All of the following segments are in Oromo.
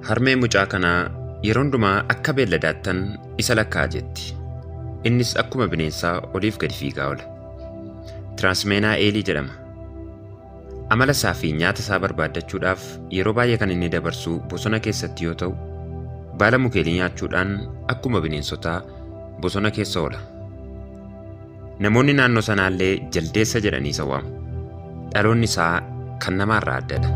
Harmeen mucaa kanaa yeroo hundumaa akka beelladaattan isa lakkaa'a jetti. Innis akkuma bineensaa oliif gadi fiigaa oola. Tiraansmeenaa Eelii jedhama. Amala isaa fi nyaata isaa barbaaddachuudhaaf yeroo baay'ee kan inni dabarsu bosona keessatti yoo ta'u, baala mukeelii nyaachuudhaan akkuma bineensotaa bosona keessa oola. Namoonni naannoo sanaallee jaldeessa jedhanii isa waamu. Dhaloonni isaa kan namaarraa addadha.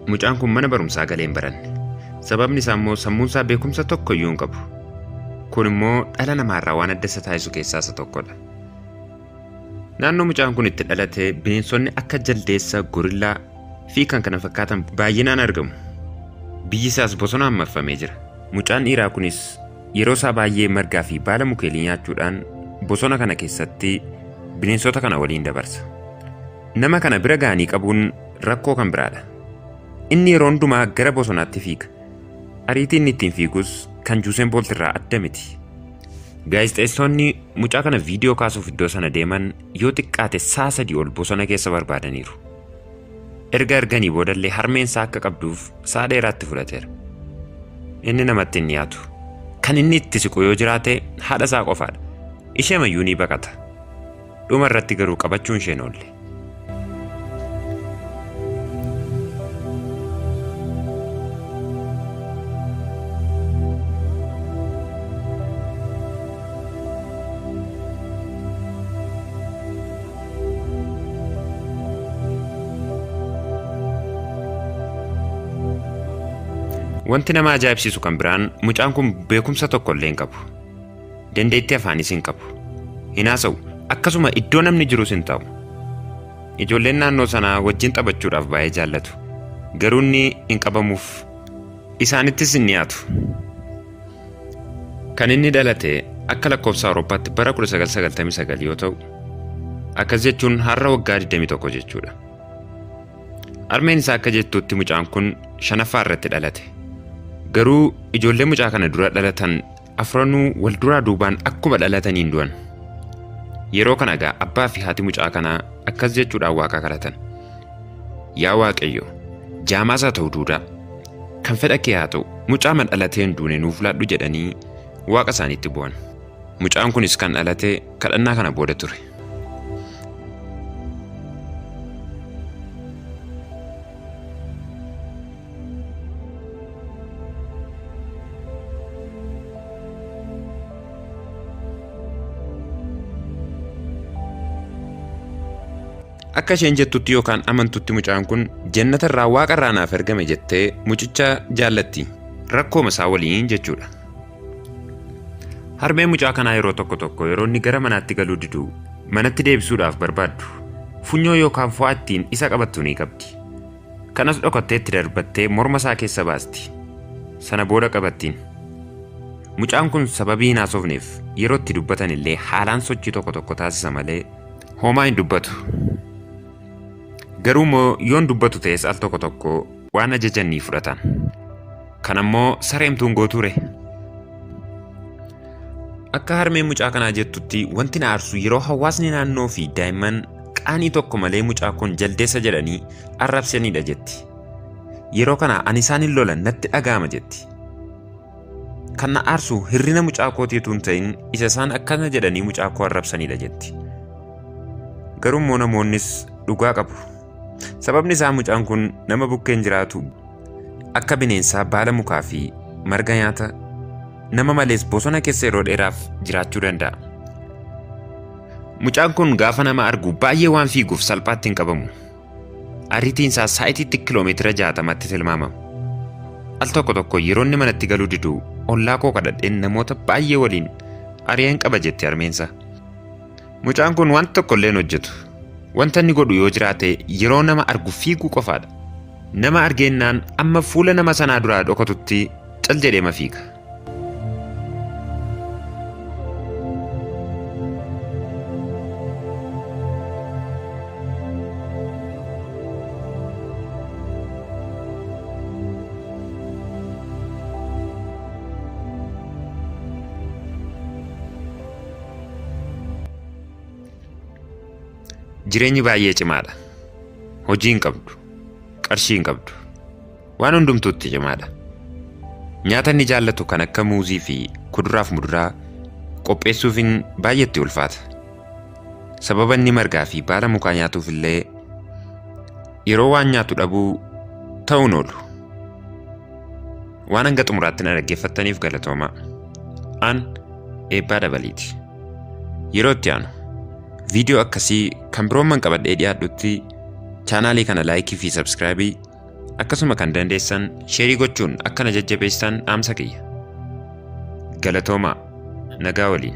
Mucaan kun mana barumsaa galee hin baranne. Sababni isaa immoo sammuun isaa beekumsa tokko iyyuu hin qabu. Kun immoo dhala namaarraa waan adda isa taasisu keessaa isa tokkodha. Naannoo mucaan kun itti dhalate bineensonni akka jaldeessa, gorillaa fi kan kana fakkaatan baay'inaan argamu. Biyyi isaas bosonaan marfamee jira. Mucaan dhiiraa kunis yeroo isaa baay'ee margaa fi baala mukeelii nyaachuudhaan bosona kana keessatti bineensota kana waliin dabarsa. Nama kana bira ga'anii qabuun rakkoo kan biraadha. Inni yeroo hundumaa gara bosonaatti fiiga. Ariitiin inni ittiin fiigus kan Juuseen Boolti irraa adda miti. Gaazexeessonni mucaa kana viidiyoo kaasuuf iddoo sana deeman yoo xiqqaate sa'a 3 ol bosona keessa barbaadaniiru. Erga arganii boodallee harmeen isaa akka qabduuf sa'a dheeraatti fudhateera. Inni namatti hin dhiyaatu. Kan inni itti siqu yoo jiraate haadha isaa qofaadha. Isheemayyuu ni baqata. Dhuma irratti garuu qabachuun isheen oolle. Wanti nama ajaa'ibsiisu kan biraan mucaan kun beekumsa tokko illee hin qabu. Dandeettii afaaniis hin qabu. Hin haasa'u. Akkasuma iddoo namni jirus hin taa'u. Ijoolleen naannoo sanaa wajjin taphachuudhaaf baay'ee jaallatu. Garuu inni hin qabamuuf. Isaanittis hin dhiyaatu. Kan inni dhalate akka lakkoofsa Awurooppaatti bara 1999 yoo ta'u, akkas jechuun har'a waggaa 21 jechuudha. Harmeen isaa akka jettutti mucaan kun shanaffaa irratti dhalate. Garuu ijoollee mucaa kana dura dhalatan afranuu wal duraa duubaan akkuma dhalataniin du'an. Yeroo kana egaa abbaa fi haati mucaa kanaa akkas jechuudhaan waaqa kadhatan. Yaa Waaqayyo, jaamaas haa ta'u duudaa, kan fedha kee haa ta'u, mucaa ma dhalatee hin duune nuuf laadhu jedhanii waaqa isaaniitti bu'an. Mucaan kunis kan dhalate kadhannaa kana booda ture. Akka isheen jettutti yookaan amantutti mucaan kun jannata irraa waaqa irraa naaf ergame jettee mucicha jaallatti. Rakkooma isaa waliin jechuudha. Harmeen mucaa kanaa yeroo tokko tokko yeroo inni gara manaatti galuu didu manatti deebisuudhaaf barbaaddu. Funyoo yookaan fo'aa ittiin isa qabattu ni qabdi. Kanas dhokattee itti darbattee morma isaa keessa baasti. Sana booda qabattiin. Mucaan kun sababii hin haasofneef yeroo itti dubbatan illee haalaan sochii tokko tokko taasisa malee homaa hin dubbatu. Garuu immoo yoon dubbatu ta'es al tokko tokko waan ajajan ni fudhatan. Kan ammoo sareemtuun gootuure. Akka harmeen mucaa kanaa jettutti wanti na aarsu yeroo hawaasni naannoo fi daa'imman qaanii tokko malee mucaa kun jaldeessa jedhanii arrabsanidha jetti. Yeroo kana ani isaan hin lolan natti dhaga'ama jetti. Kan na aarsu hirrina mucaa kootii utuu hin ta'in isa isaan akkana jedhanii mucaa koo arrabsanidha jetti. Garuu immoo namoonnis dhugaa qabu. Sababni isaa mucaan kun nama bukkeen jiraatu akka bineensaa baala mukaa fi marga nyaata nama malees bosona keessa yeroo dheeraaf jiraachuu danda'a. Mucaan kun gaafa nama argu baay'ee waan fiiguuf salphaatti hin qabamu. Ariitiin isaa saayitiitti kiloomeetira 60tti tilmaamama. Al tokko tokko yeroo inni manatti galuu didu ollaa koo kadhadheen namoota baay'ee waliin ari'een qaba jetti harmeensaa. Mucaan kun wanta tokko illee hin hojjetu. Wanta inni godhu yoo jiraate yeroo nama argu fiiguu qofaadha. Nama argeennaan amma fuula nama sanaa duraa dhokatutti cal jedheema fiiga. Jireenyi baay'ee cimaadha. Hojii hin qabdu. Qarshii hin qabdu. Waan hundumtuutti cimaadha. Nyaata inni jaallatu kan akka muuzii fi kuduraaf muduraa qopheessuufin baay'eetti ulfaata. Sababa inni margaa fi baala mukaa nyaatuuf illee yeroo waan nyaatu dhabuu ta'uun oolu. Waan hanga xumuraatti na dhaggeeffattaniif galatoomaa. An Eebbaa Dabaliiti. Yeroo itti aanu viidiyoo akkasii kan biroon qabadhee dhiyaadhutti chaanaalii kana laayikii fi sabskraayibii akkasuma kan dandeessan sheerii gochuun akka na jajjabeessan dhaamsa kiyya. Galatoomaa, nagaa waliin.